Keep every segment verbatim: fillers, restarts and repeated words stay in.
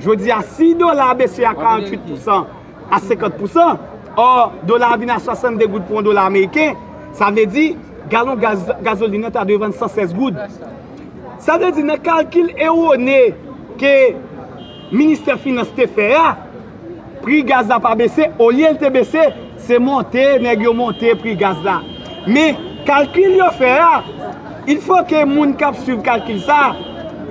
Jodi a, si dola a bese a karanntuit pousan a senkant pousan, ò, dola a vin a swasannde goud pou yon dola ameriken, sa vle di, galon gaz, gazolin nan ta dwe vann san sèz goud. Sa vle di, nan kalkil ewone ke ministè finans te fè a, pri gaz la pa bese, olye l te bese, se monte, nèg yo monte pri gaz la. Men, kalkil yo fè a, il faut que moun k ap swiv kalkil sa,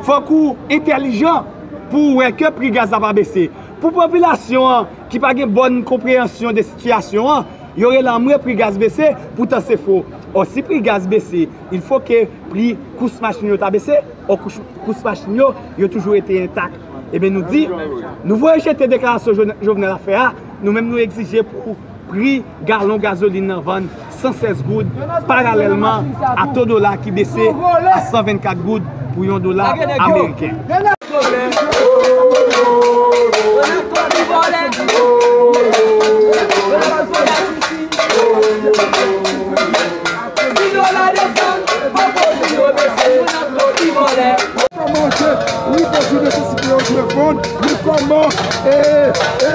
fòk ou entèlijan pou w wè ke pri gaz la pa bese. Pou popilasyon an ki pa gen bòn konpreyansyon de sitiyasyon an, yo rele anmwe pri gaz bese, poutan se fo. Ò, si pri gaz bese, il faut que pri kous machin yo ta bese, ò, kous, kous machin yo, yo toujou rete entak. Ebyen, nou di, nou voye jete deklarasyon Jo-, Jovenel ap fè a, nou menm nou egzije pou pri galon gazolin nan vann san sèz goud, paralèlman a to dola ki bese a san vennkat goud pou yon dola ameriken. Kòman ke ripo di nesesite yo dwe vann, men kòman, e, e,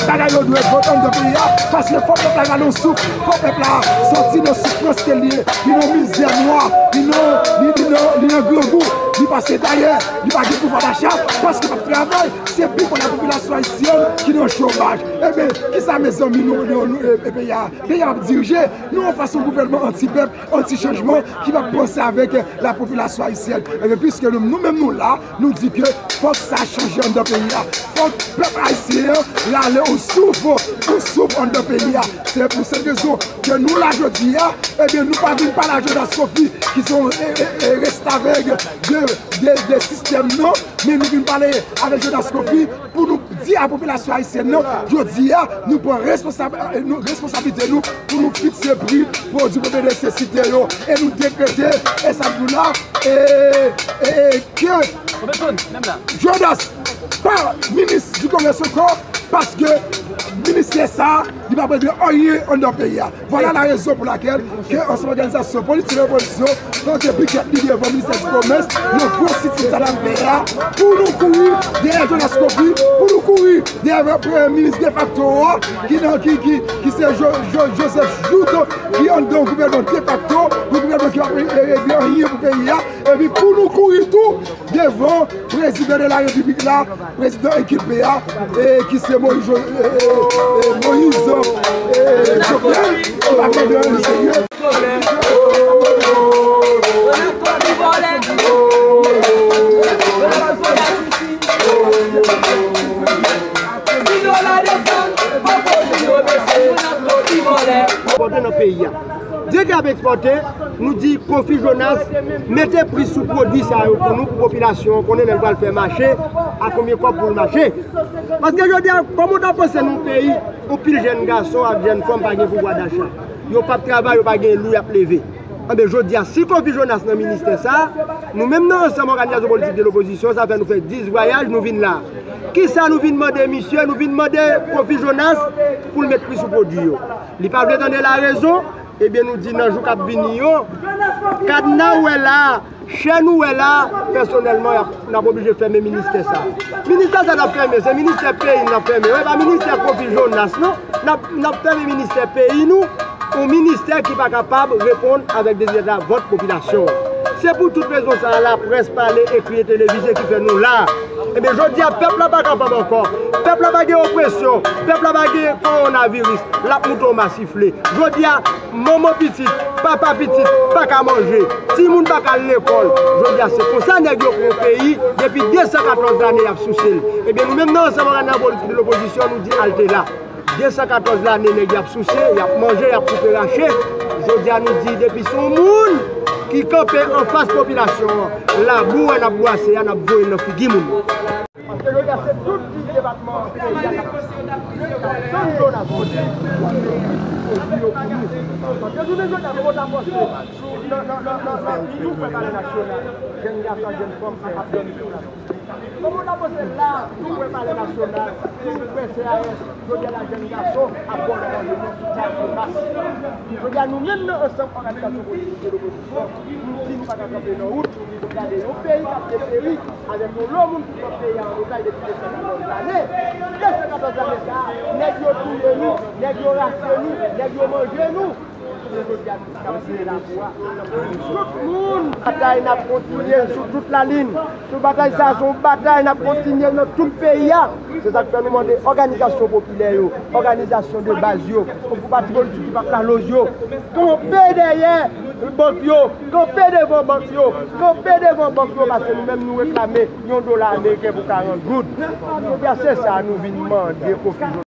bagay yo dwe vann anndan peyi a, paske fò pèp la gade yon souf, fò pèp la soti nan soufrans ke li ye, li nan mizè nwa, li nan, li, li nan, li nan grangou, li pase dayè, li pa gen pouvwa dacha, paske l ap travay, se pi fò lapopilasyon ayisyèn ki nan chomaj. Ebyen, kisa mezanmi nou, nou, nou, e, e, peyi a, peyi a ap dirije, nou anfas yon gouvènman anti-pèp, anti-chanjman ki p ap panse avèk lapopilasyon ayisyèn. Ebyen, piske nou, nou menm nou la, nou di ke fòk sa chanje anndan peyi a. Fòk pèp ayisyen an rale yon souf, yon souf anndan peyi a. Se pou sèt rezon ke nou la jodi a, ebyen, nou pa vin pale a Jonas Coffy, ki se yon, e, e, e, restavèk de, de, de sistèm nan, men nou vin pale avèk Jonas Coffy pou nou di a popilasyon ayisyèn nan, jodi a, nou pran responsab-, nou, responsablite nou pou nou fikse pri pwodui premye nesesite yo, e nou dekrete, e sa nou la, e, e, e ke Jonas pa minis di komès ankò, paske ministè sa a, li p ap regle anyen anndan peyi a. Vwala la rezon pou lakèl ke ansanm òganizasyon politik e opozisyon plante pikèt li devan ministè di komès nan gwo sitin sa n ap fè a, pou nou kouri dèyè Jonas Coffy, pou nou kouri dèyè premye minis defakto a, ki nan, ki, ki, ki se Jo-, Jo-, Joseph Jouthe, ki anndan yon gouvènman defakto, yon gouvènman ki p ap re-, re-, regle anyen pou peyi a, epi pou nou kouri tou devan prezidan de la repiblik la, prezidan ekip a, e ki se Moïse Jo-, e, e, e, Moïse, e, Jovenel, ki pa mande anyen serye. Ekspòte nan peyi a. Di ke ap ekspòte, nou di Coffy Jonas mete pri sou pwodui sa yo pou nou, pou popilasyon an konnen lè l pral fè mache, a konbyen kòb pou l mache. Paske jodi a, kòman w ta panse nan yon peyi, yon pil jèn gason ak jèn fanm pa gen pouvwa dacha? Yo p ap travay, yo pa gen lou y ap leve. Anben, jodi a, si Coffy Jonas nan ministè sa a, nou menm nan ansanm òganizasyon politik de lopozisyon, sa fè nou fè dis vwayaj, nou vin la. Kisa nou vin mande misye? Nou vin mande Coffy Jonas pou l met pri sou pwodui yo. Li pa vle tande larezon, ebyen, nou di nan jou k ap vini yo, kad n a wè la a, chè nou wè la a, pèsonèlman, y ap, n ap oblije fèmen ministè sa a. Ministè sa n ap fèmen, se ministè peyi n ap fèmen. E pa ministè Coffy Jonas, non. N ap, n ap fèmen ministè peyi nou, yon ministè ki pa kapab reponn avèk dezidera vant popilasyon an. Se pou tout rezon sa a, laprès pale, ekri e televize ki fè nou la a. Ebyen, jodi a, pèp la pa kapab ankò. Pèp la pa gen opresyon. Pèp la pa gen kowonaviris. L ap moute yon masif. Jodi a, manman pitit, papa pitit pa ka manje, timoun pa ka al lekòl. Jodi a, se konsa nèg yo pran yon peyi, depi de san katòz lane y ap souse l. Ebyen, nou menm nan ansanm òganizasyon politik de lopozisyon, nou di halte la. De san katòz lane nèg y ap souse, y ap manje, y ap koupe rache. Jodi a, nou di depi se yon moun ki kanpe anfas popilasyon an, labou a n ap bwase a, n ap voye l nan figi moun. Paske jodi a se tout ti depatman peyi a k ap tann Jonas Moïse pou l mete pwodui yo pou nou. Paske jounen jodi a, si w ta panse sou nan, nan, nan, nan, nan tou prè Palè Nasyonal, jèn gason ak jèn fanm ap dòmi sou latè. Kòman w ta panse la tou prè Palè Nasyonal, tou prè C A S, jodi a la jèn gason ap vòlè manje nan sou tèt Jonas. Jodi a nou menm nan ansanm òganizasyon politik de lopozisyon, nou di nou pa ka kanpe nan wout. Gade yon peyi k ap deperi avèk yon lo moun ki pran peyi a an otaj depi de san katòz lane. De san katòz lane sa a, nèg yo touye nou, nèg yo rache nou, nèg yo manje nou. Jounen jodi a, nou t ap jwe lakou a. Tout moun, batay n ap kontinye sou tout lalin. Sou batay sa a, se yon batay n ap kontinye nan tout peyi a. Se sa k fè nou mande òganizasyon popilè yo, òganizasyon de baz yo, pou pati politik ki pa ka loje yo, kanpe dèyè bank yo, kanpe devan bank yo, kanpe devan bank yo, paske nou menm nou reklame yon dola ameriken pou karant goud. Ebyen, se sa nou vin mande Kofi Jonas.